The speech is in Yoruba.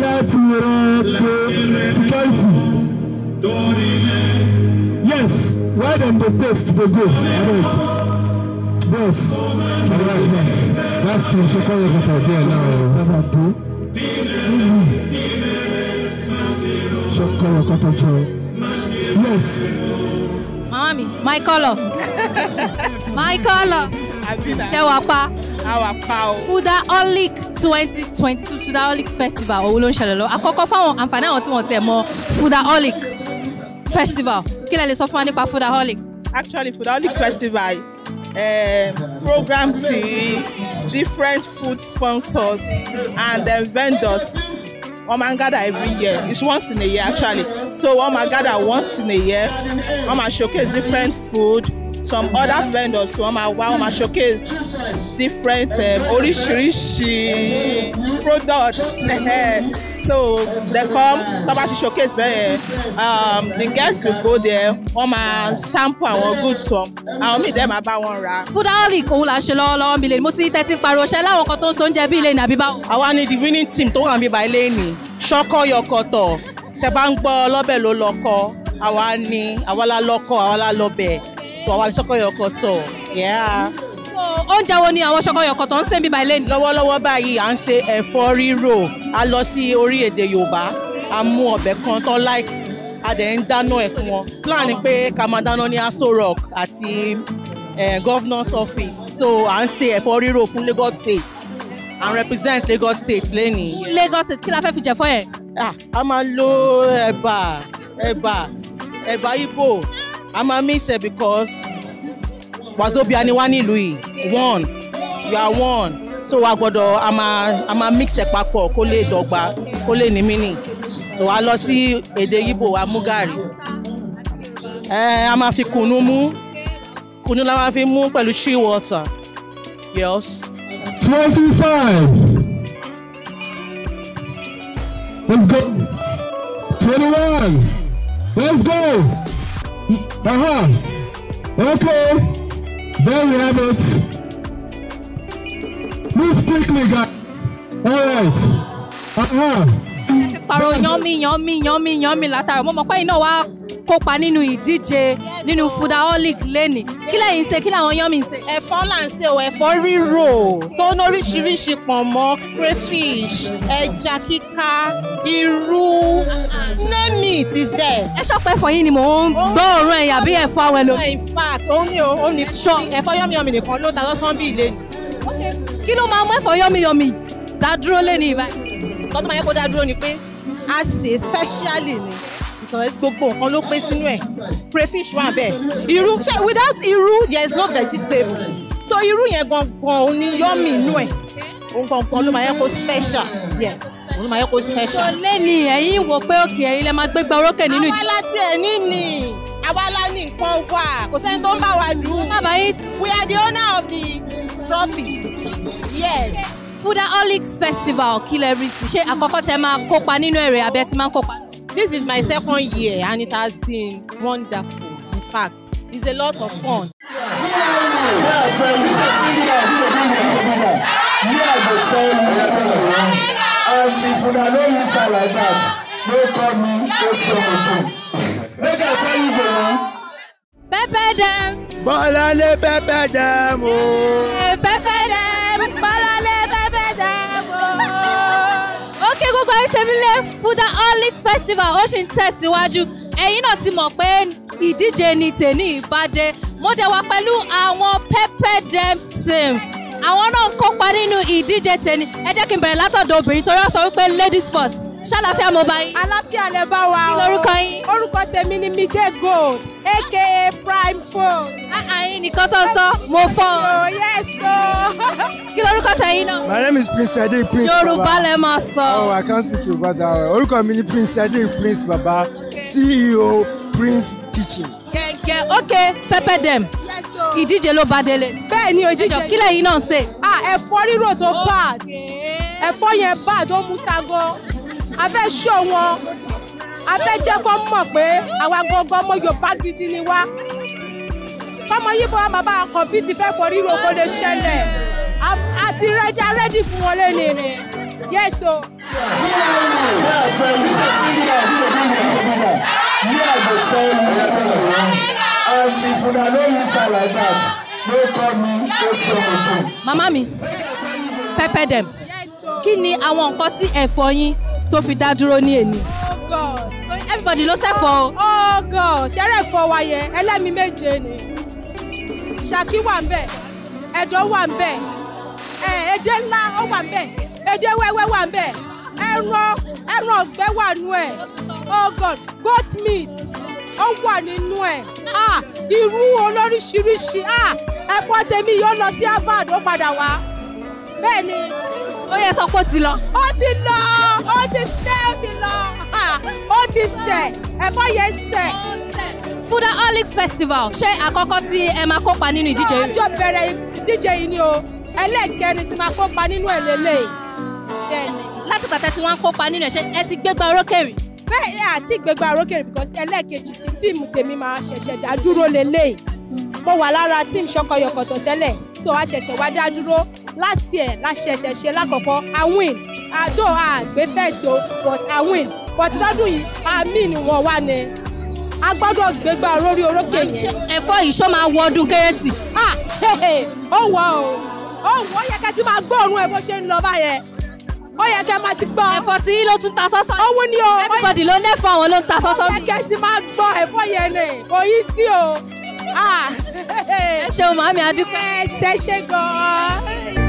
Láti security. Yes, why dem dey taste dey go? Abeg. Yes. Alright, that's the Sokoyokoto there now. Never do. Sokoyokoto jọ. Yes. Màmá mi, my colour. My colour. Ṣé wàá pa? Àwa pa o. Foodaholic 2022 Foodaholic Festival òun ló ń ṣẹlẹ̀ lọ. Àkọ́kọ́ fáwọn àǹfààní àwọn tí wọ́n tẹ̀ mọ́ Foodaholic Festival. Kí lẹ lè sọ fún wa nípa Foodaholic? Actually, Foodaholic Festival program ti different food sponsors and then vendors wọ́n máa ń gather every year. It's once in a year actually. So wọ́n máa gather once in a year. Wọ́n máa showcase different food. Some other vendors wọ́n máa wá, wọ́n máa showcase different oríṣiríṣi products. So they come, tó bá ti showcase bẹ́ẹ̀ yẹn, the guests will go there, wọ́n máa sample àwọn goods wọn, àwọn míì dẹ̀ máa bá wọn rà. Foodaholic òun là ń ṣe lọ́wọ́lọ́wọ́ mi lè ní mo ti tẹ́tí ń pariwo ṣẹ́ láwọn kan tó ń so oúnjẹ bí ilé ní àbí báwo. Àwa ni the winning team tó wà níbí báyìí lẹ́nìí. Ṣọkọyọkọtọ̀ ṣe bá ń gbọ́ ọlọ́bẹ̀ ló lọ́kọ, àwa ni àwa la lọ́kọ, àwa la lọ́bẹ̀, so àwa ni ṣọkọyọkọtọ̀. Yeah. So oúnjẹ wo ni àwọn ṣọkọyọkọtọ̀ ń sè níbí báyìí lẹ́nìí? Lọ́wọ́lọ́wọ́ báyìí à ń ṣe ẹ̀fọ́ rírò, a lọ sí orí èdè Yorùbá, a mú ọbẹ̀ kan tán like, a dẹ̀ ń dáná ẹ̀ fún wọn. Plan ni pé ká máa dáná ní Aso Rock àti Governor's office, so à ń ṣe ẹ̀fọ́ rírò fún Lagos State. À ń represent Lagos State lẹ́nìí. Lagos State, kí la fẹ́ fi jẹ̀fọ́ yẹn? A máa lo ẹ̀bà, ẹ̀bà, ẹ̀bà Igbo. A máa mix ẹ̀ because Wazobia ni wá nílùú yìí. One, you are one. So a gbọ́dọ̀ a máa mix ẹ̀ papọ̀ kó lè dọ́gba, kó lè ní meaning. So a lọ sí èdè Igbo, a mú gàrí. A máa fi kùnú mú. Kùnú la máa fi mú pẹ̀lú chill water. Yes. 25. Let's go. 21. Let's go. Uh-huh. Okay. There we have it. Move quickly, guys. All right. Uh-huh. Pàrọ̀ yánmi yánmi yánmi yánmi látara mo mọ̀ pé iná wa kópa nínú ìdíje nínú Foodaholic lẹ́nìí. Kí lẹ̀yin ń ṣe? Kí làwọn yánmi ń ṣe? Ẹ̀fọ́ là ń ṣe o, ẹ̀fọ́ rírò tó ní oríṣiríṣi pọ̀nmọ́, crayfish, ẹja kíká, irú, name it is there. Ẹ ṣọ́pẹ́ ẹ̀fọ́ yín ni mò ń gbóòórùn ẹ̀yà bí ẹ̀fọ́ àwọn ẹlòmíì. In fact, òun ni òun ni ẹ̀fọ́ yánmiyànmi nìkan ló ta lọ́sàn bí ilé ni. Kí ló máa mú ẹ̀fọ́ yánmiyànmi dá dúró lẹ́nìí báyìí? Nǹkan tó máa yẹ kó dá dúró ni pé a sè specially ni because gbogbo nǹkan ló pé sínú ẹ̀. Crayfish wà bẹ́ẹ̀. Irú, without irú there is no vegetable. So irú yẹn gangan òun ni yummy inú ẹ̀. Òun gangan ló máa yẹ kó special. Yes, òun ló máa yẹ kó special. So lẹ́nìí ẹ̀yin wò pé òkè ẹ̀yin lẹ máa gbégbá orókè nínú ìdíje. Àwa la tiẹ̀ ní ni, àwa la ní nǹkan wà, kò sẹ́ni tó ń bá wa dùn. Bàbá yín. We are the owner of the trophy. Yes. Foodaholic Festival kí lẹ rí sí? Ṣé àkọ́kọ́ tẹ máa kópa nínú ẹ̀rẹ̀ àbí ẹ ti máa ń kópa? This is my second year and it has been wonderful. In fact, it's a lot of fun. And if una no litter like that, no call me ATM again. Make I tell you the one. Pepper dem. Bọ́láńlé pepper dem o. Pepper dem. Bọ́láńlé pepper dem o. Okay, gbogbo ayé tèmi lé Foodaholic Festival ó sì ń tẹ̀síwájú. Ẹ̀yin náà ti mọ̀ pé ìdíje ni tèmi ìbàdé. Mo dẹ̀ wá pẹ̀lú àwọn Pepper Dem team. Àwọn náà ń kópa nínú ìdíje tèmi. Ẹ jẹ́ kí n bẹ̀rẹ̀ látọ̀dọ̀ obìnrin torí ó sọ wípé ladies first. Ṣàlàáfíà mo bá yín. Àlàáfíà lẹ bá wa o. Kí lorúkọ yín? Orúkọ tèmi ni Mide Gold aka Prime Phone. Àyìn nìkan tó ń tọ́, mo fọ́. Oh yes o. Kí lorúkọ tẹ̀yin náà? My name is Prince Ade Prince Baba. Yorùbá lẹ máa sọ. Oh, I can't speak Yorùbá that well. Orúkọ mi ni Prince Ade Prince Baba, CEO Prince Kitchen. Gẹ̀gẹ̀, okay, Pepper Dem. Yes o. Ìdíje ló bá délé. Bẹ́ẹ̀ ni ìdíje. Kí lẹ̀yin náà ń ṣe? Ah, ẹ̀fọ́ rírò tó bad. Ẹ̀fọ́ yẹn bad, ó mú ta gan. A fẹ́ ṣó wọn. A fẹ́ jẹ́ kó mọ̀ pé àwa gangan ọmọ Yorùbá gidi ni wá. Kọ́mọ Yíbo wa bàbá kọ̀mpìtì fẹ́ fọ rírò kó lè ṣẹlẹ̀. A ti rẹ́dí, a rẹ́dí fún wọn lénìí ni. Yes o. Yeah, I tell you. Yeah, I go tell you. And if una no litter like that, no call me ATM again. Màmá mi, pepper dem, kí ni àwọn nǹkan tí ẹ̀fọ́ yín tó fi dá dúró ní èní? Oh God. Everybody ló ṣẹ̀fọ́ o. Oh God, ṣẹ́rẹ̀ ẹ̀fọ́ wa yẹn ẹlẹ́mi méje ni. Ṣàkí wà ń bẹ̀, ẹ̀dọ̀ wà ń bẹ̀, edé ńlá ó wà ń bẹ̀, edé wẹ́wẹ́ wà ń bẹ̀, ẹran ọ̀gbẹ́ wà nú ẹ̀. Oh God, goat meat ó wà nínú ẹ̀. Ah, irú olóríṣiríṣi. Ah, ẹ̀fọ́ tèmi yóò lọ sí Harvard, ó padà wá. Bẹ́ẹ̀ ni. Ó yẹ sọ pé ó ti lọ. Ó ti lọ, ó ti sẹ́, ó ti lọ. Ó ti sẹ̀, ẹ̀fọ́ yẹn sẹ̀. Foodaholic Festival, ṣé àkọ́kọ́ tí ẹ máa kópa nínú ìdíje yìí? Ọjọ́ bẹ̀rẹ̀ ìdíje yìí ni o, ẹlẹ́ẹ̀kẹrin tí máa kópa nínú ẹ̀ lélẹ̀. Láti pàtẹ́ tí wọ́n ń kópa nínú ẹ̀, ṣé ẹ ti gbégbá orókè rí? Bẹ́ẹ̀ àti ìgbégbá orókè rí because ẹlẹ́ẹ̀kejì tí tíìmù tèmi máa ṣẹ̀ṣẹ̀ dá dúró lélẹ̀. Mo wà lára tíìmù Ṣọkọyọkọ̀tọ̀ tẹ́lẹ̀, so a ṣẹ̀ṣẹ̀ wá dá dúró. Last year la ṣẹ̀ṣẹ̀ ṣe lákọ̀ọ́kọ́, I win. Àdó àgbé first o, but I win. But lọ́dún yìí, àmì ni wọ́n wá ni. A gbọ́dọ̀ gbégbá orí orókè yẹn. Ẹ̀fọ́ yìí ṣó máa wọ ọdún Kérésì? Ah, ó wọ o, ó wọ, ó yẹ kẹ́ ti máa gbọ́ òórùn ẹ̀ bó ṣe ń lọ báyẹn. Ó yẹ kẹ́ máa ti gbọ́. Ẹ̀fọ́ tí yín ló tún ta sọ́sọ́. Owó ni o. Everybody ló lẹ́fọ̀ àwọn ló ń ta sọ́sọ́. Ó yẹ kẹ́ ti máa gbọ́ ẹ̀fọ́ yẹn ni, kò yí sí o. Ẹ ṣeun màámi, a dúpẹ́. Ẹ ṣe gan-an.